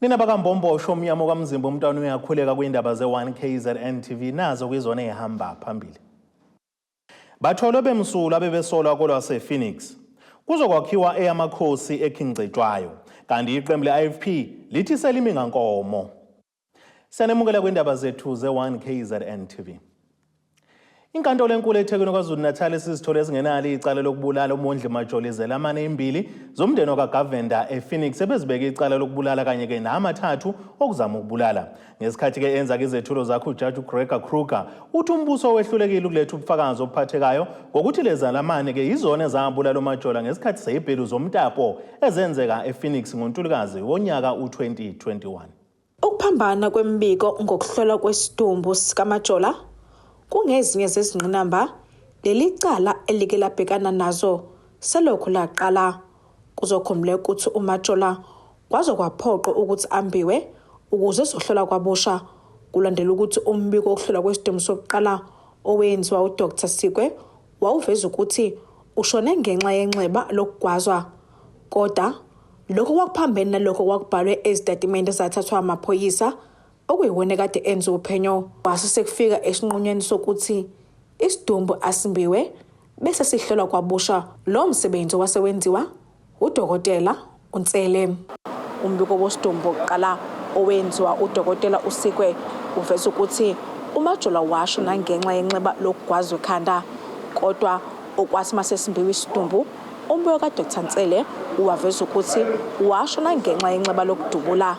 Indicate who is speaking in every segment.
Speaker 1: Nina bakaMbombosho umnyama kwamzimba umntwana uyakhuleka kwindaba ze-1 KZN TV nazo kwizona ehamba phambili. Batholwe bemsulwa bebesolwa kolwasePhoenix. Kuzokwakhiwa eyamakhosi eKing Cetshwayo. Kanti iqembu le-IFP lithi selimi ngankomo. Siyanemukela kwindaba zethu ze-1 KZN TV. Inkantolo enkulu eThekwini KwaZulu-Natal isizithole ezingenalo icala lokubulala uMondli Majoli zelamane imbili zomndeni wakaGavenda ePhoenix ebezibeke icala lokubulala kanye-ke namathathu okuzama ukubulala. Ngesikhathi-ke enza-ke izethulo zakhe uJaji uGregor Kruger uthi umbuso wehlulekile ukuletha ubufakazi obuphathekayo ngokuthi lezalamane-ke yizona ezabulala uMajola ngesikhathi seyibhelu zomtapo ezenzeka ePhoenix ngoNtulikazi wonyaka u-2021.
Speaker 2: Ukuphambana kwemibiko ngokuhlolwa kwesidumbu sikaMajola kungezinye zezingqinamba leli cala elike labhekana nazo selokhu laqala. Kuzokhumbuleka ukuthi uMajola kwaze kwaphoqa ukuthi ambiwe ukuze ezohlola kwabusha kulandela ukuthi umbiko wokuhlolwa kwesidumbu sokuqala owenziwa uDr Sikwe wawuveza ukuthi ushone ngenxa yenxeba lokugwazwa. Kodwa lokho kwakuphambene nalokho kwakubhalwe ezitatimende ezathathwa amaphoyisa okuyiwona kade enza uphenyo. Kwase sekufika esinqunyweni sokuthi isidumbu asimbiwe bese sihlolwa kwabusha. Lo msebenzi wase wenziwa udokotela uNsele. Umbiko wosidumbu wokuqala owenziwa udokotela uSikwe uveza ukuthi uMajola washo nangenxa yenxeba lokugwazwa ekhanda, kodwa okwathi masesimbiwe isidumbu umbiko kaDr Nsele uwaveza ukuthi washo nangenxa yenxeba lokudubula.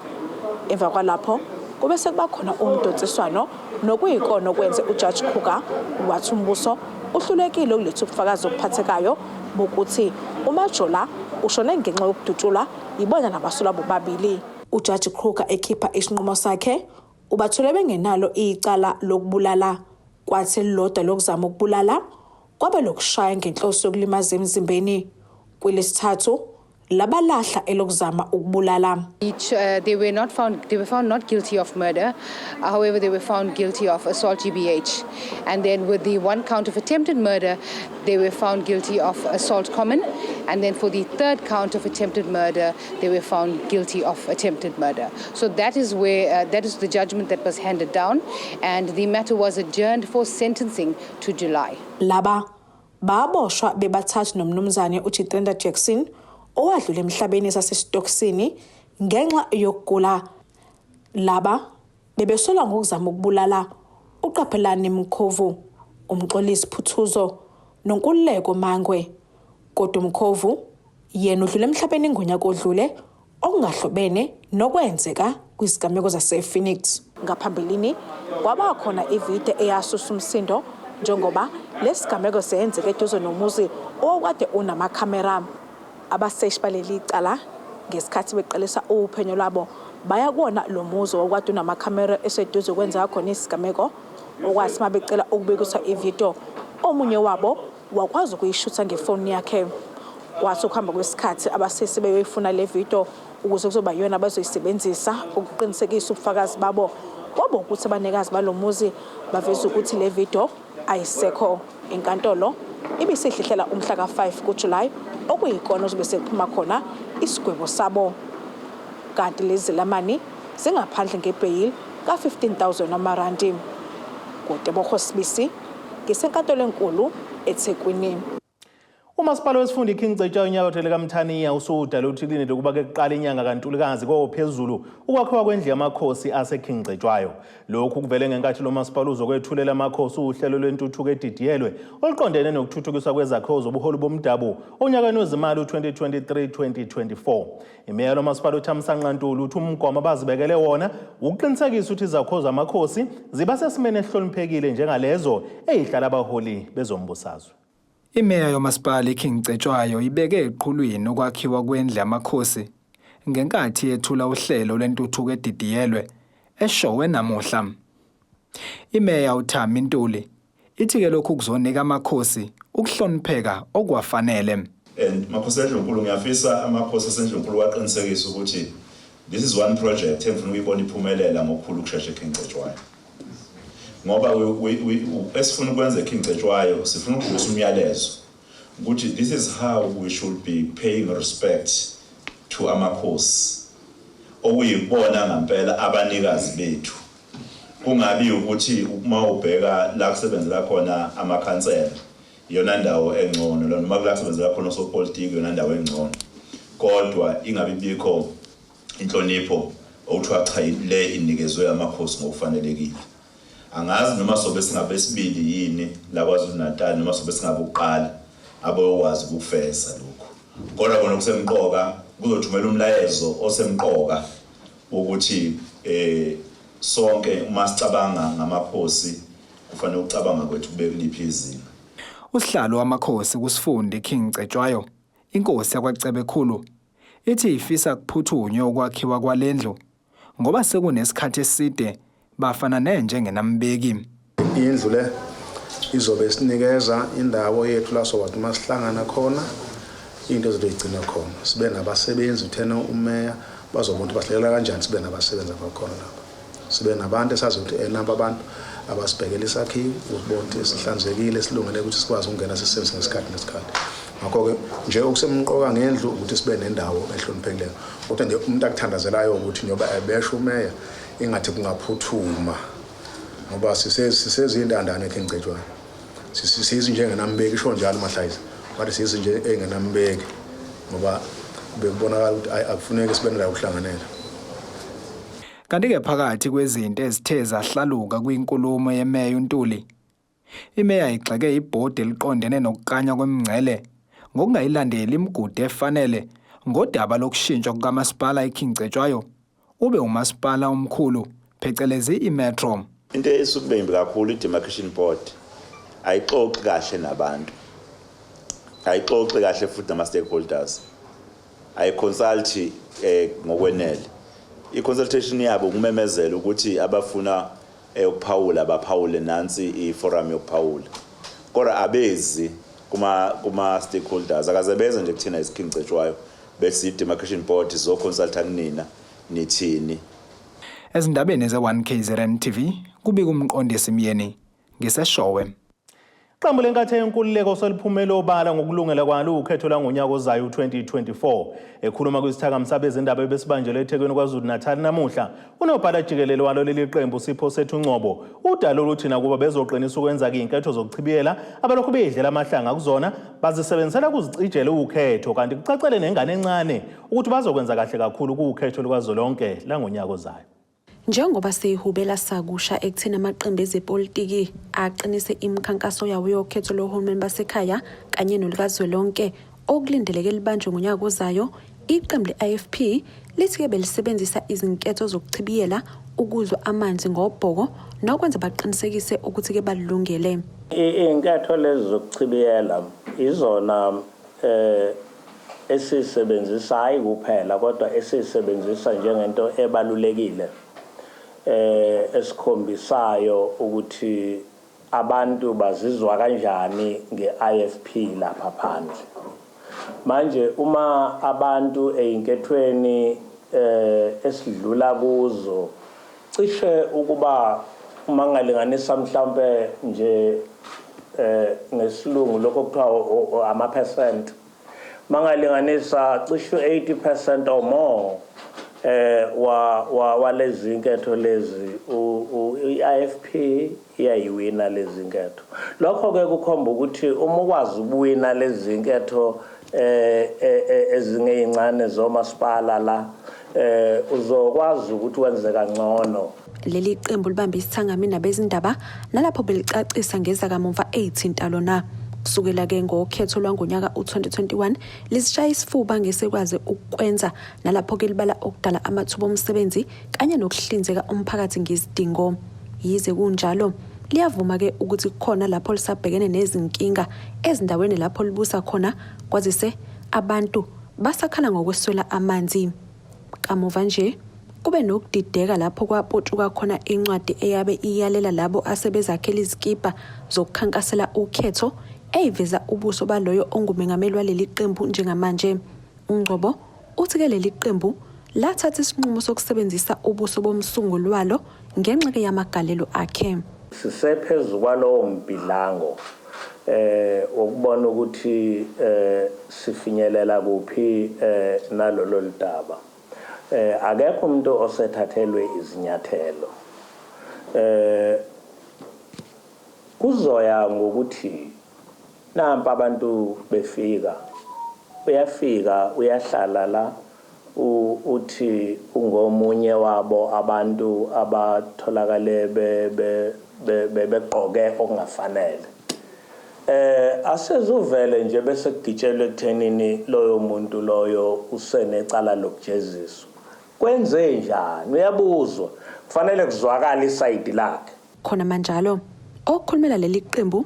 Speaker 2: Emva kwalapho kube sekuba khona umdonsiswano nokuyikona okwenze uJudge Kruger wathi umbuso uhlulekile ukuletha ubufakazi obuphathekayo bokuthi uMajola ushone ngenxa yokudutshulwa yibona nabasolwa bobabili. UJaji Kruger ekhipha isinqumo sakhe ubathole bengenalo icala lokubulala, kwathi elilodwa lokuzama ukubulala kwaba lokushaya ngenhloso yokulimaza emzimbeni. Kwelesithathu labalahla elokuzama ukubulala.
Speaker 3: Each, they were not found, they were found not guilty of murder. However, they were found guilty of assault GBH. And then with the one count of attempted murder, they were found guilty of assault common. And then for the third count of attempted murder, they were found guilty of attempted murder. So that is where, that is the judgment that was handed down. And the matter was adjourned for sentencing to July.
Speaker 2: Laba baboshwa bebathathu nomnumzane uJitendra Jackson owadlula emhlabeni sasesitokisini ngenxa yokugula. Laba bebesolwa ngokuzama ukubulala uQaphelani Mkhovu, uMxolisi Phuthuzo noNkululeko Mangwe. Kodwa uMkhovu yena udlule emhlabeni ngonyaka odlule okungahlobene nokwenzeka kwizigameko zasePhoenix. Ngaphambilini kwaba khona ividiyo eyasusa umsindo njengoba lesigameko senzeke eduze nomuzi owawukade unamakhamera. Abaseshi baleli cala ngesikhathi beqalisa uphenyo lwabo baya kuwona lo muzi owawukade unamakhamera eseduze kwenzeka khona isigameko, okwathi uma becela ukubukiswa ividiyo omunye wabo wakwazi ukuyishutha ngefoni yakhe. Kwathi ukuhamba kwesikhathi abasesi beyoyifuna le vidiyo ukuze kuzoba yiyona abazoyisebenzisa ukuqinisekisa ubufakazi babo, kwaba ukuthi abanikazi balo muzi baveza ukuthi le vidiyo ayisekho. Inkantolo ibisihlehlela umhla ka-5 kuJulayi okuyikona ozobe sekuphuma khona isigwebo sabo. Kanti lezi zelamani zingaphandle ngebheyili ka-15 000 wamarandi. NguTebogo Sibisi ngisenkantolo enkulu eThekwini.
Speaker 1: Umasipala wesifunda iKing Cetshwayo enyakatho likaMthaniya usudale ukuthi kulindele ukuba ke kuqala inyanga kaNtulikazi kophezulu ukwakhiwa kwendlu yamakhosi aseKing Cetshwayo. Lokhu kuvele ngenkathi lo masipala uzokwethulela amakhosi uhlelo lwentuthuko edidiyelwe oluqondene nokuthuthukiswa kwezakhiwo zobuholi bomdabu onyakeni wezimali u-2023-2024. Imeya lomasipala uThamsanqa Ntuli uthi umgomo abazibekele wona ukuqinisekisa ukuthi izakhiwo zamakhosi ziba sesimeni esihloniphekile njengalezo ezihlala abaholi bezombusazwe.
Speaker 4: Imeya yomasipala iKing Cetshwayo ibeke eqhulwini ukwakhiwa kwendlu yamakhosi ngenkathi yethula uhlelo lwentuthuko edidiyelwe eShowe namuhla. Imeya uThami Ntuli ithi-ke lokhu kuzonika amakhosi ukuhlonipheka okuwafanele.
Speaker 5: And makhosi endlunkulu, ngiyafisa amakhosi asendlunkulu waqinisekisa ukuthi this is one project engifuna ukuyibona iphumelela ngokukhulu ukushesha eKing Cetshwayo. Ngoba esifuna ukwenza eKing Cetshwayo, sifuna ukudlulisa umyalezo ukuthi this is how we should be paying respect to amakhosi. Okuyibona ngampela abanikazi bethu. Kungabi ukuthi uma ubheka la kusebenzela khona amakhansela iyona ndawo engcono, noma la kusebenzela khona osopolitiki iyona ndawo engcono, kodwa ingabi bikho inhlonipho okuthiwa cha, le inikezwe amakhosi ngokufanelekile. Angazi noma sobe singabesibili yini la KwaZulu-Natal noma sobe singabokuqala abayokwazi ukufeza lokhu, kodwa kona kusemqoka, kuzothumela umlayezo osemqoka ukuthi sonke uma sicabanga ngamakhosi kufanele ukucabanga kwethu kube kuliphi izinga.
Speaker 4: Usihlalo wamakhosi kusifundi King Cetshwayo, inkosi yakwaCebekhulu, ithi ifisa kuphuthunywe ukwakhiwa kwalendlu ngoba sekunesikhathi eside bafana nenje ngenambeki.
Speaker 6: Indlu le izobe isinikeza indawo yethu la sowathi uma sihlangana khona into ezoyigcina khona, sibe nabasebenzi. Uthena umeya bazobona ukuthi bahlelela kanjani, sibe nabasebenzi abakhona lapha, sibe nabantu esazi ukuthi enamba abantu abasibhekela isakhiwo ukubona ukuthi sihlanzekile, silungele ukuthi sikwazi ukungena sisebenzise ngesikhathi nesikhathi. Ngakho-ke nje okusemqoka ngendlu ukuthi sibe nendawo ehloniphekileyo, kodwa nje umuntu akuthandazelayo ukuthi njengoba ebesho umeya ingathi kungaphuthuma, ngoba sisezintandane eKing Cetshwayo, siyizi njengenambeki, isho njalo uMahlayiza, wathi siyizi nje engenambeki ngoba bekubonakala ukuthi akufuneki sibe nendawo yokuhlanganela.
Speaker 4: Kanti-ke phakathi kwezinto ezithe zahlaluka kwinkulumo yemeya uNtuli, imeya igxeke ibhodi eliqondene nokuklanywa kwemingcele ngokungayilandeli imigudu efanele ngodaba lokushintshwa kukamasipala iKing Cetshwayo ube umasipala omkhulu, phecelezi iMetro.
Speaker 5: Into esukube imbi kakhulu, i-demarcation board ayixoxi kahle nabantu, ayixoxi kahle futhi nama-stakeholders, ayiconsulti ngokwenele. I-consultation yabo ukumemezela ukuthi abafuna ukuphawula baphawule, nansi i-forum yokuphawula, kodwa abezi kuma stakeholders. Akaze beze nje kuthina isiKing Cetshwayo bethi i-demarcation board sizoconsulta kunina, nithini?
Speaker 4: Ezindabeni ze-1 KZN TV, kubika uMqondisi Myeni ngiseShowe.
Speaker 1: Iqembu leNkatha Yenkululeko seliphumele obala ngokulungela kwalo ukhetho lwangonyaka ozayo u-2024. Ekhuluma kwisithangami sabezindaba ebesibanjelwe eThekwini KwaZulu-Natal namuhla, unobhala jikelele walo leli qembu Siphosethu Ngcobo udalula ukuthi nakuba bezoqinisa ukwenza-ke iy'nketho zokuchibiyela abalokhu beyidlela amahlanga kuzona bazisebenzisela ukuzicijela ukhetho, kanti kucacele nengane encane ukuthi bazokwenza kahle kakhulu kuwukhetho lukazwelonke langonyaka ozayo.
Speaker 2: Njengoba seyihubela sakusha ekutheni amaqembu ezepolitiki aqinise imikhankaso yawo yokhetho lohulumeni basekhaya kanye nolukazwelonke okulindeleke libanjwe ngonyaka ozayo, iqembu le-IFP lithi-ke belisebenzisa izinketho zokuchibiyela ukuzwa amanzi ngobhoko nokwenza baqinisekise ukuthi-ke balulungele.
Speaker 7: Iy'nketho lezi zokuchibiyela izona esisebenzisa hayi kuphela, kodwa esisebenzisa njengento ebalulekile esikhombisayo ukuthi abantu bazizwa kanjani nge-IFP lapha phandle. Manje uma abantu eyinkethweni esidlula kuzo cishe ukuba uma ngalinganisa mhlambe nje ngesilungu lokho kuthiwa ama-percent, mangalinganisa cishe 80% or more wa walezi inketho lezi, i-IFP iyayiwina lezi nketho. Lokho ke kukhomba ukuthi uma ukwazi ukuwina lezi nketho ezingeyincane zomasipala la, uzokwazi ukuthi wenze kangcono.
Speaker 2: Leli qembu libambe isithangami nabezindaba nalapho belicacisa ngezakamuva eyithinta lona. Kusukela-ke ngokhetho lwangonyaka u-2021 lizishaya isifuba ngesekwazi ukukwenza, nalapho-ke libala okudala amathuba omsebenzi kanye nokuhlinzeka umphakathi ngezidingo. Yize kunjalo, liyavuma-ke ukuthi kukhona lapho lisabhekene nezinkinga ezindaweni lapho libusa khona, kwazise abantu basakhala ngokweswela amanzi. Kamuva nje kube nokudideka lapho kwaputshuka khona incwadi eyabe iyalela labo asebezakhela izikibha zokukhankasela ukhetho, eyiveza ubuso baloyo ongumengameli waleli qembu njengamanje. UNgcobo uthi-ke leli qembu lathatha isinqumo sokusebenzisa ubuso bomsunguli walo ngenxa yamagalelo akhe.
Speaker 7: Sisephezu kwalowo mbhidlango ukubona ukuthi sifinyelela kuphi nalolo daba. Akekho umuntu osethathelwe izinyathelo. Kuzoya ngokuthi nampa abantu befika, uyafika uyahlala la, uthi ungomunye wabo abantu abatholakale begqoke okungafanele. Asezuvele nje bese kugitshelwe ekuthenini loyo muntu loyo usenecala lokujeziswa. Kwenze njani? Uyabuzwa, kufanele kuzwakale isayidi lakhe.
Speaker 2: Khona manjalo, okhulumela leli qembu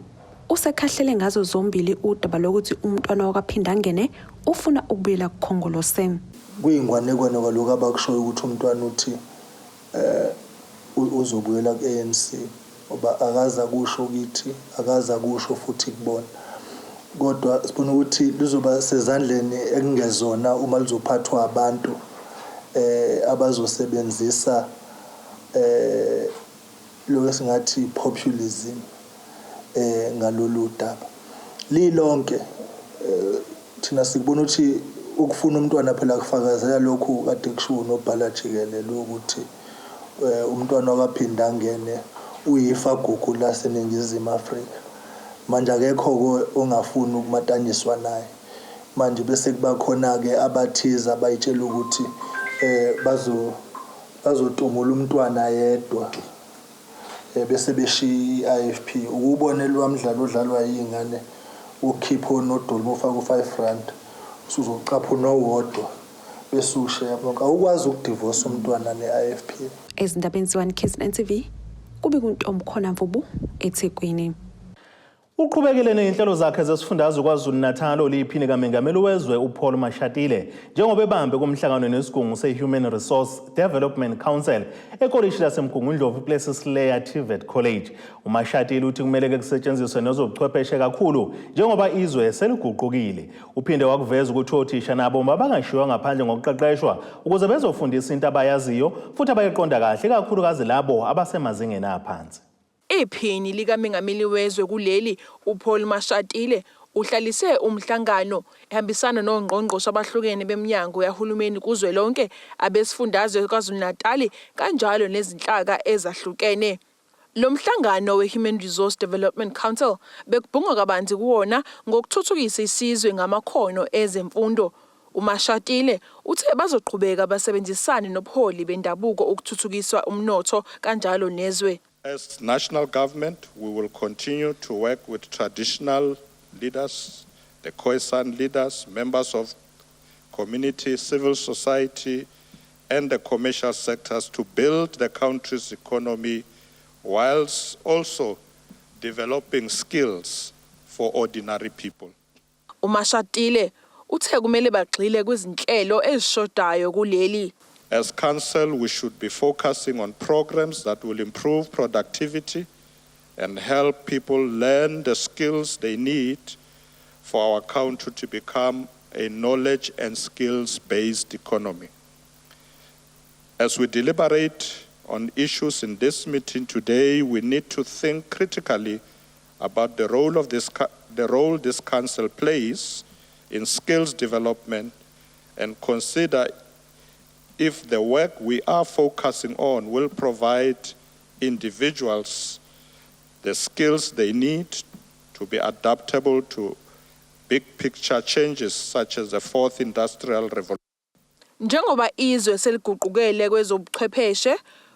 Speaker 2: usekhahlele ngazo zombili udaba lokuthi umntwana wakwaPhindangene ufuna ukubuyela kuKhongolose.
Speaker 8: Kuyingwanekwane kwalokhu abakushoyo ukuthi umntwana uthi uzobuyela ku-ANC, ngoba akaza kusho kithi, akaza kusho futhi kubona. Kodwa sibona ukuthi lizoba sezandleni ekungezona uma lizophathwa abantu abazosebenzisa lokho esingathi populism ngalolu daba. Lilonke thina sikubona ukuthi ukufuna umntwana phela kufakazela lokhu kade kushiwo unobhala jikelele ukuthi umntwana wakwaPhindangene uyifa gugu laseNingizimu Afrika. Manje akekho ongafuni ukumataniswa naye. Manje bese kuba khona-ke abathize abayitshela ukuthi bazotumula umntwana yedwa, bese beshiya i-IFP. Ukubona lwa mdlalo odlalwa yingane, ukhipha onodoli ufake u-5 rand, usuzocaphuna owodwa bese usheya bonke. Awukwazi ukudivorce umntwana ne-IFP.
Speaker 2: Ezindabeni ze-1 KZN TV, kube kuNtomkhona Mvubu, eThekwini.
Speaker 1: Uqhubekile nezinhlelo zakhe zesifundazwe KwaZulu-Natal oliphini kaMengameli wezwe uPaul Mashatile, njengoba ebambe kumhlangano nesigungu se-Human Resource Development Council ekolishi laseMgungundlovu Plessislaer TVET College. UMashatile uthi kumele-ke kusetshenziswe nezobuchwepheshe kakhulu njengoba izwe seliguqukile. Uphinde wakuveza ukuthi othisha nabo mabangashiywa ngaphandle ngokuqeqeshwa ukuze bezofundisa into abayaziyo futhi abayiqonda kahle, ikakhulukazi labo abasemazingeni aphansi.
Speaker 9: Iphini likamengameli wezwe kuleli uPaul Mashatile uhlalise umhlangano ehambisana nongqongqoshe abahlukene beminyango yahulumeni kuzwelonke, abesifundazwe KwaZulu-Natal, kanjalo nezinhlaka ezahlukene. Lo mhlangano we-Human Resource Development Council bekubhungwa kabanzi kuwona ngokuthuthukisa isizwe ngamakhono ezemfundo. UMashatile uthe bazoqhubeka basebenzisane nobuholi bendabuko ukuthuthukiswa umnotho kanjalo nezwe.
Speaker 10: As national government, we will continue to work with traditional leaders, the Khoisan leaders, members of community, civil society, and the commercial sectors to build the country's economy whilst also developing skills for ordinary people.
Speaker 9: UMashatile uthe kumele bagxile kwizinhlelo ezishodayo kuleli.
Speaker 10: As council, we should be focusing on programs that will improve productivity and help people learn the skills they need for our country to become a knowledge and skills-based economy. As we deliberate on issues in this meeting today, we need to think critically about the role this council plays in skills development and consider if the work we are focusing on will provide individuals the skills they need to be adaptable to big picture changes such as the fourth industrial revolution.
Speaker 9: Njengoba izwe seliguqukele kwezobuchwepheshe,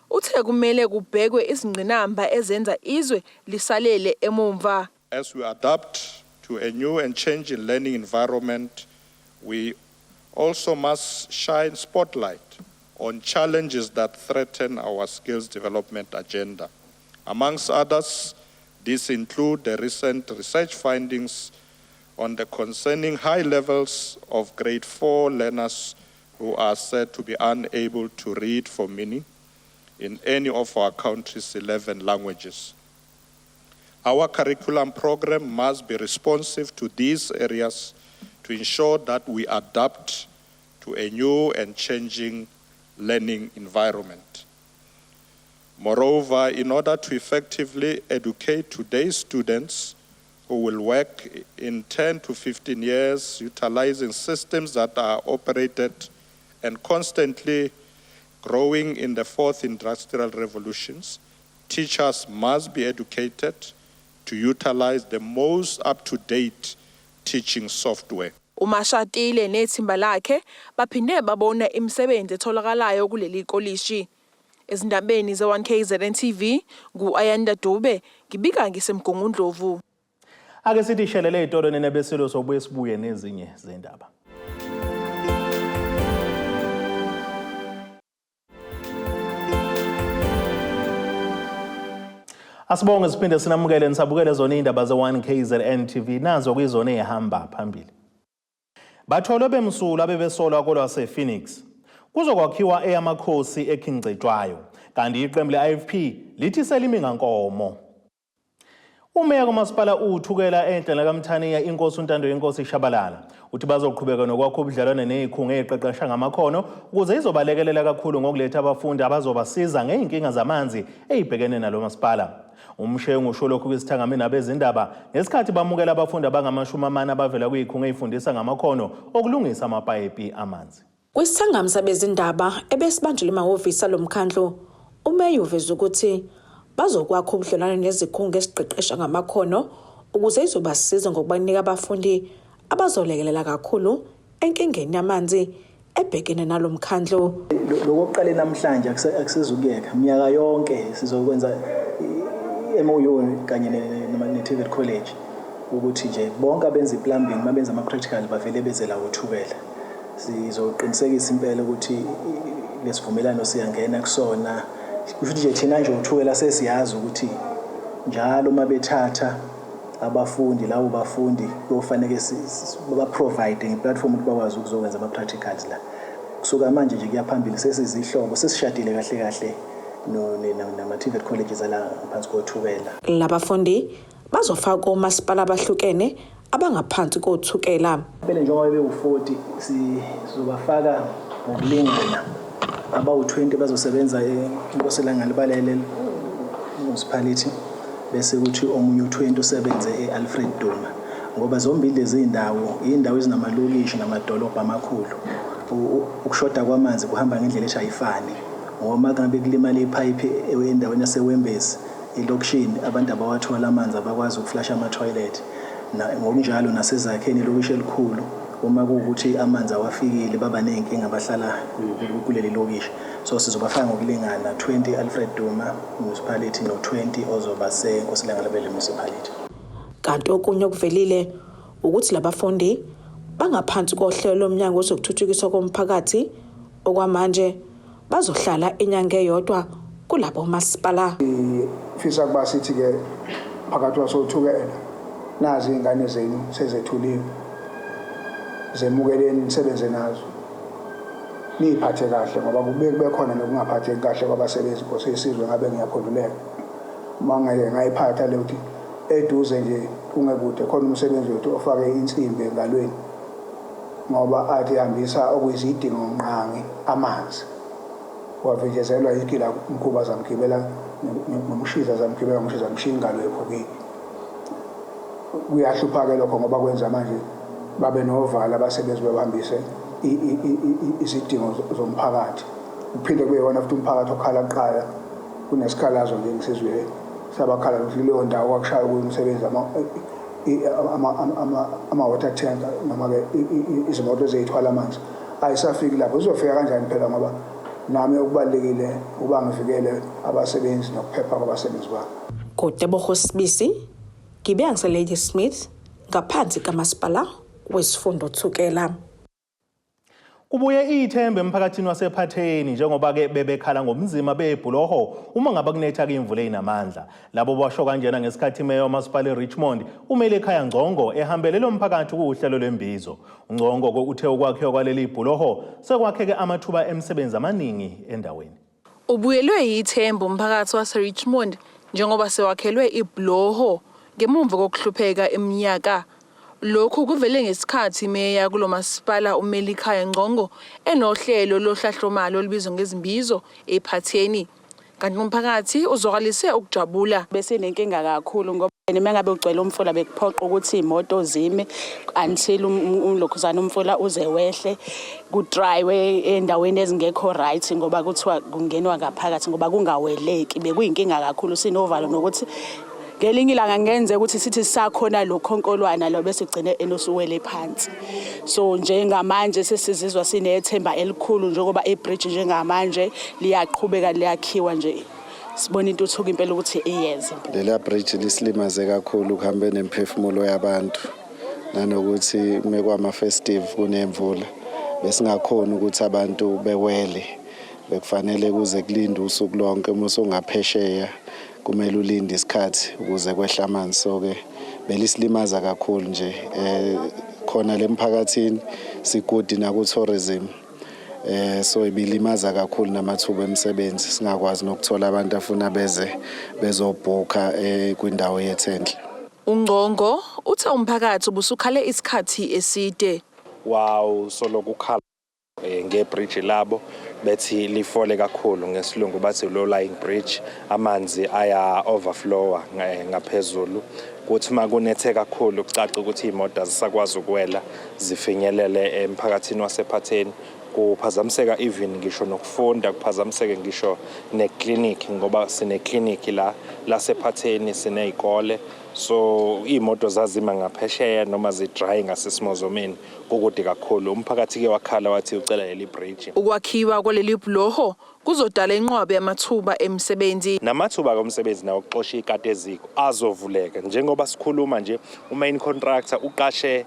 Speaker 9: uthe kumele kubhekwe izingqinamba ezenza izwe lisalele emumva.
Speaker 10: As we adapt to a new and changing learning environment, we also must shine spotlight on challenges that threaten our skills development agenda. Amongst others, these include the recent research findings on the concerning high levels of grade 4 learners who are said to be unable to read for meaning in any of our country's 11 languages. Our curriculum program must be responsive to these areas to ensure that we adapt to a new and changing learning environment. Moreover, in order to effectively educate today's students who will work in 10 to 15 years utilizing systems that are operated and constantly growing in the fourth industrial revolutions, teachers must be educated to utilize the most up-to-date teaching software.
Speaker 9: UMashatile nethimba lakhe baphinde babona imisebenzi etholakalayo kuleli kolishi. Ezindabeni ze-1KZN TV, ngu-Ayanda Dube, ngibika ngiseMgungundlovu.
Speaker 1: Ake sithi shelele ey'tolo nina besilo sobuye sibuye nezinye zendaba. Asibonge siphinde sinamukele nisabukele zona iy'ndaba ze-1 KZN TV nazo kuyizona ey'hamba phambili. Batholwe bemsulwa abebesolwa kolwasePhoenix. Kuzokwakhiwa eyamakhosi eKing Cetshwayo kanti iqembu le-IFP lithi selimi ngankomo. Umeya kamasipala uThukela enhla lakaMthaniya inkosi uNtando yenkosi Shabalala uthi bazoqhubeka nokwakha ubudlelwane nezikhungo eziqeqesha ngamakhono ukuze izobalekelela kakhulu ngokuletha abafundi abazobasiza ngey'nkinga zamanzi ey'bhekene nalo masipala. UMshengu usho lokhu kwisithangami nabezindaba ngesikhathi bamukela abafundi abangamashumi amane abavela kwizikhungo ezifundisa ngamakhono okulungisa amapayipi amanzi.
Speaker 2: Kwisithangami sabezindaba ebesibanjelwe emahhovisi alo mkhandlu, uMeya uveze ukuthi bazokwakha ubudlelwane nezikhungo eziqeqesha ngamakhono ukuze izobasiza ngokubanika abafundi abazolekelela kakhulu enkingeni yamanzi ebhekene nalo mkhandlu.
Speaker 8: Lokuqale namhlanje akusezukuyeka minyaka yonke sizokwenza i-MOU kanye ne-TVET College ukuthi nje bonke abenza i-plumbing mabenza ama-practical bavele beze la koThukela. Sizoqinisekisa impela ukuthi lesivumelano siyangena kusona. Kusho ukuthi nje thina nje uThukela sesiyazi ukuthi njalo uma bethatha abafundi labo bafundi kuyofanele baba-provide nge-platform ukuthi bakwazi ukuzokwenza ama-practicals la. Kusuka manje nje kuya phambili sesizihlobo sesishadile kahle kahle nama-TVET colleges ala ngaphansi koThukela.
Speaker 2: Labafundi bazofakwa omasipala abahlukene abangaphansi koThukela.
Speaker 8: Phela njengoba bewu-40 sizobafaka ngokulingana abawu-20 bazosebenza eNkosi Langalibalele Municipality bese kuthi omunye u-20 usebenze e-Alfred Duma ngoba zombili lezi zindawo indawo ezinamalokishi namadolobha amakhulu. Ukushoda kwamanzi kuhamba ngendlela ethi ayifani ngoba ngabe kulimala iphayiphi endaweni yaseWembezi elokishini abantu abawathola amanzi abakwazi ukuflasha ama-toilet ngokunjalo nasezakheni ilokishi elikhulu uma kuwukuthi amanzi awafikile baba ney'nkinga abahlala kuleli lokishi. So sizobafaka ngokulingana 20 Alfred Duma Municipality no-20 ozoba seNkosi Langalibalele Municipality.
Speaker 2: Kanti okunye okuvelile ukuthi labafundi bangaphansi kohlelo lomnyango wezokuthuthukiswa komphakathi okwamanje bazohlala inyanga eyodwa kulabo masipala.
Speaker 11: Ngifisa kuba sithi-ke phakathi wasoThukela nazi iy'ngane zenu sezethuliwe zemukeleni nisebenze nazo niyiphathe kahle ngoba kube kube khona nokungaphatheki kahle kwabasebenzi Nkosi yesizwe ngabe ngiyaphenduleka uma ngeke ngayiphatha le ukuthi eduze nje kungekude khona umsebenzi wethu ofake insimbi engalweni ngoba athi hambisa okuyizidingo ngqangi amanzi wavinjezelwa igila mkhuba zamgibela nomshiza zamgibela ngomshiza mshiya ingalo ephukile. Kuyahlupha-ke lokho ngoba kwenza manje babe novalo abasebenzi bebambise izidingo zomphakathi. Kuphinde kube yiwona futhi umphakathi okhala kuqala kunesikhalazo nje ngisizwile sabakhala ukuthi kuleyo ndawo kwakushaya kuyo umsebenzi ama-water tank noma-ke izimoto eziyithwala amanzi ayisafiki lapho. Zizofika kanjani phela ngoba nami okubalulekile ukuba ngivikele abasebenzi nokuphepha kwabasebenzi bami.
Speaker 2: Kotebogo Sibisi, ngibe ngiseLadysmith ngaphansi kamasipala wesifunda uThukela.
Speaker 1: Kubuye ithemba emphakathini wasePhatheni njengoba-ke bebekhala ngobunzima bebhuloho uma ngabe kunetha-ke imvula eyinamandla. Labo basho kanjena ngesikhathi imeya wamasipala eRichmond uMelikhaya Ngcongo ehambele lo mphakathi kuwuhlelo lwembizo. UNgcongo-ke uthe ukwakhiwa kwaleli bhuloho sekwakheke amathuba emisebenzi amaningi endaweni.
Speaker 9: Ubuyelwe yithemba umphakathi waseRichmond njengoba sewakhelwe ibhuloho ngemumva kokuhlupheka iminyaka. Lokhu kuvele ngesikhathi imeya kulo masipala uMelikhaya Ngcongo enohlelo lohlahlomali olubizwa ngezimbizo ePhatheni. Kanti umphakathi uzwakalise ukujabula.
Speaker 12: Besinenkinga kakhulu ngoba Uma ngabe ugcwele umfula bekuphoqa ukuthi iy'moto zime until ulokhuzana umfula uze wehle kudrayiwe endaweni ezingekho right ngoba kuthiwa kungenwa ngaphakathi ngoba kungaweleki. Bekuyinkinga kakhulu sinovalo nokuthi ngelinye ilanga kungenzeka ukuthi sithi sisakhona lo khonkolwana lo bese ugcine enosuwele phansi. So njengamanje sesizizwa sinethemba elikhulu njengoba ibridge njengamanje liyaqhubeka liyakhiwa nje. Sibona intuthuko impela ukuthi iyeza.
Speaker 13: Leliya bridge lisilimaze kakhulu kuhambe nemphefumulo yabantu nanokuthi mekwama-festive kunemvula besingakhoni ukuthi abantu bewele, bekufanele kuze kulinde usuku lonke. Uma usungaphesheya kumele ulinde isikhathi ukuze kwehla amanzi, so-ke belisilimaza kakhulu nje khona le mphakathini sigudi naku-tourism. So ibilimaza kakhulu namathuba emisebenzi, singakwazi nokuthola abantu afuna beze bezobhukha kwindawo yethu enhle.
Speaker 9: UNgcongo uthe umphakathi ubusukhale isikhathi eside.
Speaker 14: Wow, soloku ukhala ngebridge labo bethi lifole kakhulu, ngesilungu bathi low lying bridge, amanzi aya overflowa ngaphezulu, kuthi uma kunethe kakhulu kucaca ukuthi iy'moto azisakwazi ukuwela zifinyelele emphakathini wasephatheni. Kuphazamiseka even ngisho nokufunda, kuphazamiseke ngisho neklinikhi ngoba sineklinikhi la lasephatheni, siney'kole, so iy'moto zazima ngaphesheya noma zidrayi ngasesimozomeni kukude kakhulu. Umphakathi-ke wakhala wathi ucela leli bridge.
Speaker 9: Ukwakhiwa kwaleli bhuloho kuzodala inqwaba yamathuba emisebenzi.
Speaker 14: Namathuba omsebenzi nawo okuxosha ikati eziko azovuleka. Njengoba sikhuluma nje, umain contractor uqashe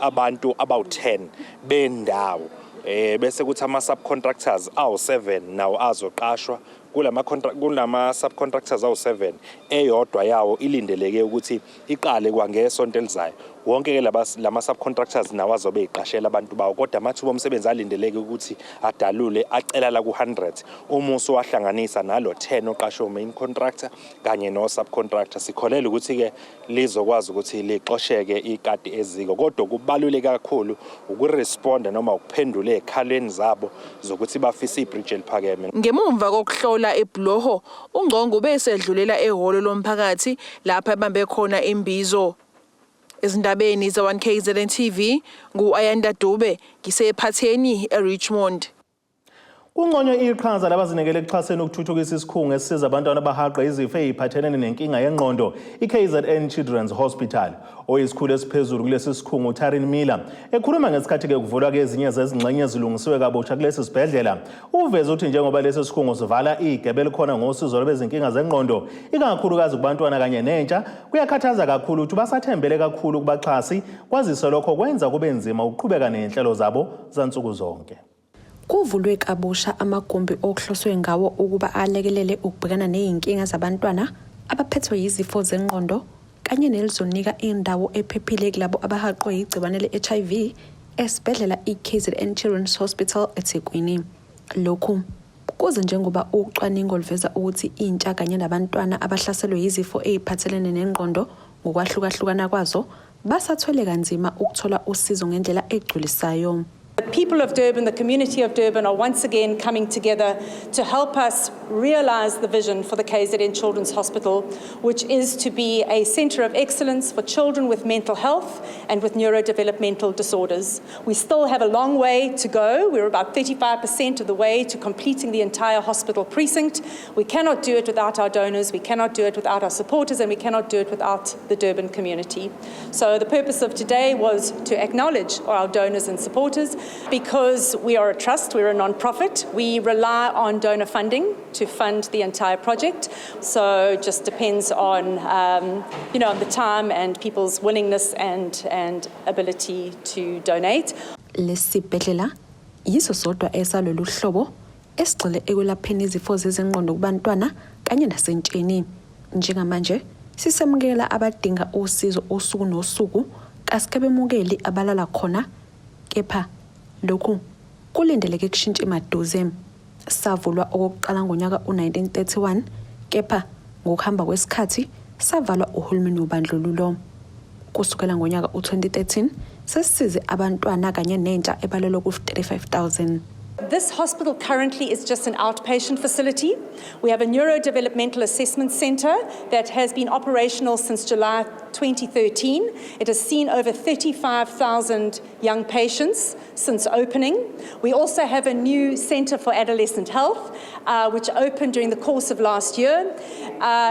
Speaker 14: abantu abawu-10 bendawo, bese kuthi ama subcontractors awu-7 nawo azoqashwa. Kulama contract, kulama subcontractors awu-7, eyodwa yawo ilindeleke ukuthi iqale kwangesonto elizayo. Wonke ke lama subcontractors nawo azobe eqashela abantu bawo, kodwa amathuba omsebenzi alindeleke ukuthi adalule acela la ku-100 uma usuwahlanganisa nalo 10 oqashwe main contractor kanye no subcontractor. Sikholelwa ukuthi ke lizokwazi ukuthi lixosheke ikati eziko, kodwa kubaluleke kakhulu ukuresponda noma ukuphendula ey'khalweni zabo zokuthi bafise ibridge eliphakeme.
Speaker 9: Ngemumva kokuhlola ibhuloho, uNgcongo ubesedlulela ehholo lomphakathi lapho ebambe khona imbizo. Ezindabeni ze-1KZN TV, ngu-Ayanda Dube, ngisephatheni eRichmond.
Speaker 1: Kunconywe iqhaza labazinikele ekuxhaseni ukuthuthukisa isikhungo esisiza abantwana abahaqwe izifo ey'phathelene nenkinga yengqondo, i-KZN Children's Hospital. Oyisikhulu esiphezulu kulesi sikhungo, uTarin Miller, ekhuluma ngesikhathi-ke kuvulwa-ke ezinye zezingxenye ezilungisiwe kabusha kulesi sibhedlela, uveze ukuthi njengoba lesi sikhungo sivala igebe elikhona ngosizo lwezinkinga zengqondo, ikakhulukazi kubantwana kanye nentsha, kuyakhathaza kakhulu ukuthi basathembele kakhulu kubaxhasi, kwazise lokho kwenza kube nzima ukuqhubeka ney'nhlelo zabo zansuku zonke.
Speaker 2: Kuvulwe kabusha amagumbi okuhloswe ngawo ukuba alekelele ukubhekana nezinkinga zabantwana abaphethwe yizifo zengqondo kanye nelizonika indawo ephephile kulabo abahaqwe yigciwane le-HIV esibhedlela i-KZN Children's Hospital eThekwini. Lokhu kuze njengoba ucwaningo luveza ukuthi intsha kanye nabantwana abahlaselwe yizifo ey'phathelene nengqondo ngokwahlukahlukana kwazo basathwele kanzima ukuthola usizo ngendlela egculisayo.
Speaker 15: The people of Durban, the community of Durban, are once again coming together to help us realize the vision for the KZN Children's Hospital, which is to be a center of excellence for children with mental health and with neurodevelopmental disorders. We still have a long way to go. We're about 35% of the way to completing the entire hospital precinct. We cannot do it without our donors, we cannot do it without our supporters, and we cannot do it without the Durban community. So the purpose of today was to acknowledge our donors and supporters. Because we are a trust, we're a non-profit, we rely on donor funding to fund the entire project. So it just depends on the time and people's willingness and ability to donate.
Speaker 2: Lesi sibhedlela yiso sodwa esalolu hlobo esigxile ekwelapheni izifo zezengqondo kubantwana kanye nasentsheni. Njengamanje sisemukela abadinga usizo usuku nosuku, kasikabemukeli abalala khona, kepha lokhu kulindeleke kushintshe maduze. Savulwa okokuqala ngonyaka u-1931, kepha ngokuhamba kwesikhathi savalwa uhulumeni wobandlululo. Kusukela ngonyaka u-2013 sesisize abantwana kanye nentsha ebalelwa ku-35,000.
Speaker 15: This hospital currently is just an outpatient facility. We have a neurodevelopmental assessment center that has been operational since July 2013. It has seen over 35,000 young patients since opening. We also have a new center for adolescent health, which opened during the course of last year.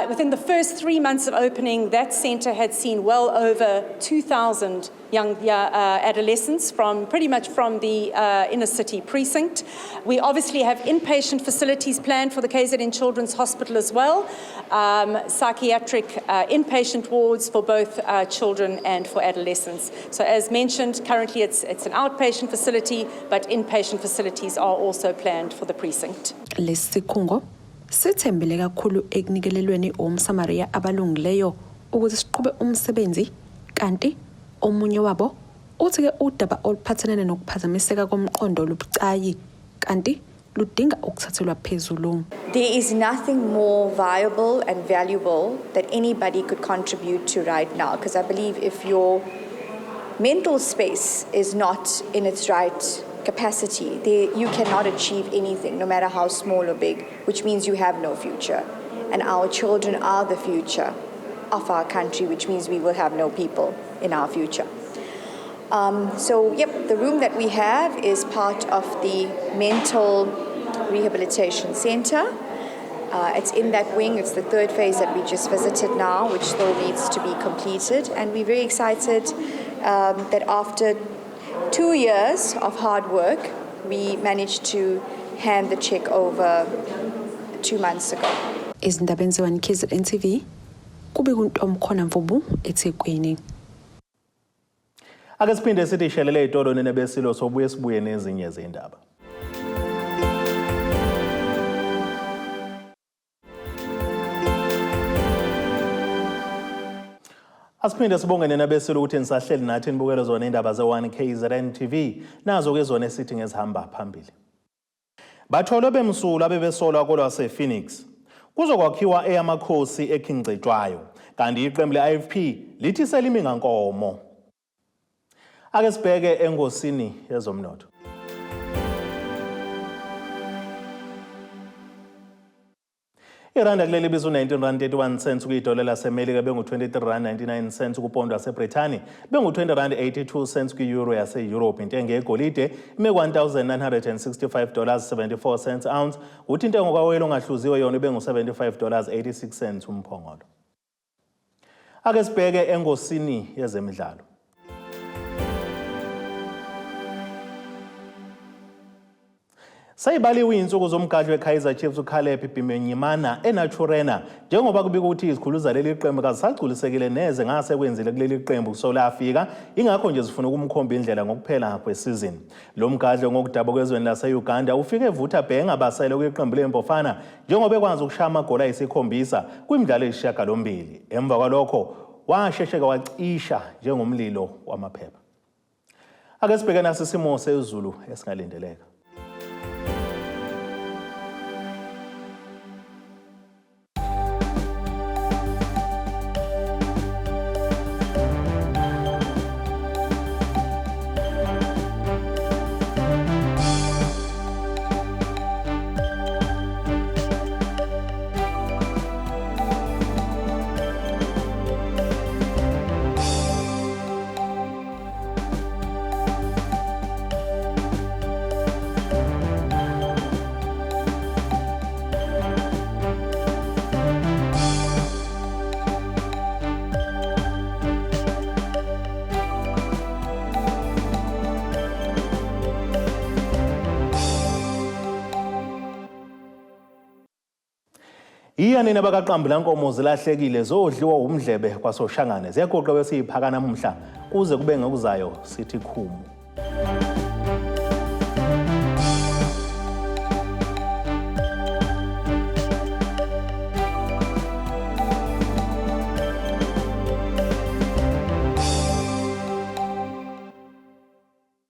Speaker 15: Within the first 3 months of opening, that center had seen well over 2,000 young adolescents from pretty much from the inner city precinct. We obviously have inpatient facilities planned for the KZN Children's Hospital as well, psychiatric inpatient wards for both children and for adolescents. So as mentioned, currently it's an outpatient facility, but inpatient facilities are also planned for the precinct.
Speaker 2: Lesi sikhungo sithembele kakhulu ekunikelelweni omSamariya abalungileyo ukuze siqhube umsebenzi, kanti omunye wabo uthi-ke udaba oluphathelene nokuphazamiseka komqondo lubucayi kanti ludinga ukuthathelwa phezulu.
Speaker 16: There is nothing more viable and valuable that anybody could contribute to right now, because I believe if your mental space is not in its right capacity, you cannot achieve anything, no matter how small or big, which means you have no future. And our children are the future of our country, which means we will have no people in our future. The room that we have is part of the mental rehabilitation center. It's in that wing. It's the third phase that we just visited now, which still needs to be completed. And we're very excited that after 2 years of hard work, we managed to hand the check over 2 months ago.
Speaker 2: Izindaba ze-1 KZN TV, kube kuNtomkhona Mvubu eThekwini.
Speaker 1: Ake siphinde sithi shelele ey'tolo nina besilo, sobuye sibuye nezinye zey'ndaba. Asiphinde sibonge nina besilo ukuthi nisahleli nathi nibukele zona indaba ze-1 KZN TV, nazo-ke zona esithi ngezihamba phambili. Batholwe bemsulwa bebesolwa kolwase-Phoenix. Kuzokwakhiwa eyamakhosi eKing Cetshwayo, kanti iqembu le-IFP lithi selimi ngankomo. Ake sibheke engosini yezomnotho. Iranda kuleli biza u-nineteen rand thirty-one cents kuyidola laseMelika, bengu-twenty-three rand ninety-nine cents kupondo waseBrithani, bengu-twenty rand eighty-two cents kwi-euro yase-Europe. Intengo yegolide ime ku-one thousand nine hundred and sixty-five dollars seventy-four cents ounce, kuthi intengo kawoyela ongahluziwe yona ibe ngu-seventy-five dollars eighty-six cents umphongolo. Ake sibheke engosini yezemidlalo. Seyibaliwe iy'nsuku zomgadli we-Kaizer Chiefs uCaleb Bimenyimana eNaturena, njengoba kubikwa ukuthi izikhulu zaleli qembu kazisagculisekile neze ngase kwenzile kuleli qembu kusolo afika, ingakho nje zifuna ukumkhomba indlela ngokuphela kwesizini. Lo mgadli ngokudabuka ezweni lase-Uganda ufike evutha bhe engabasele kwiqembu leMpofana, njengoba ekwazi ukushaya amagoli ayisikhombisa kwimidlalo eyisishiyagalombili. Emva kwalokho washesheka wacisha njengomlilo wamaphepha. Ake sibheke nasi isimo sezulu esingalindeleka. Iya nina bakaqambu lankomo zilahlekile zodliwa umdlebe kwaSoshangane, ziyagoqa bese iphaka namuhla kuze kube ngokuzayo sithi khumu.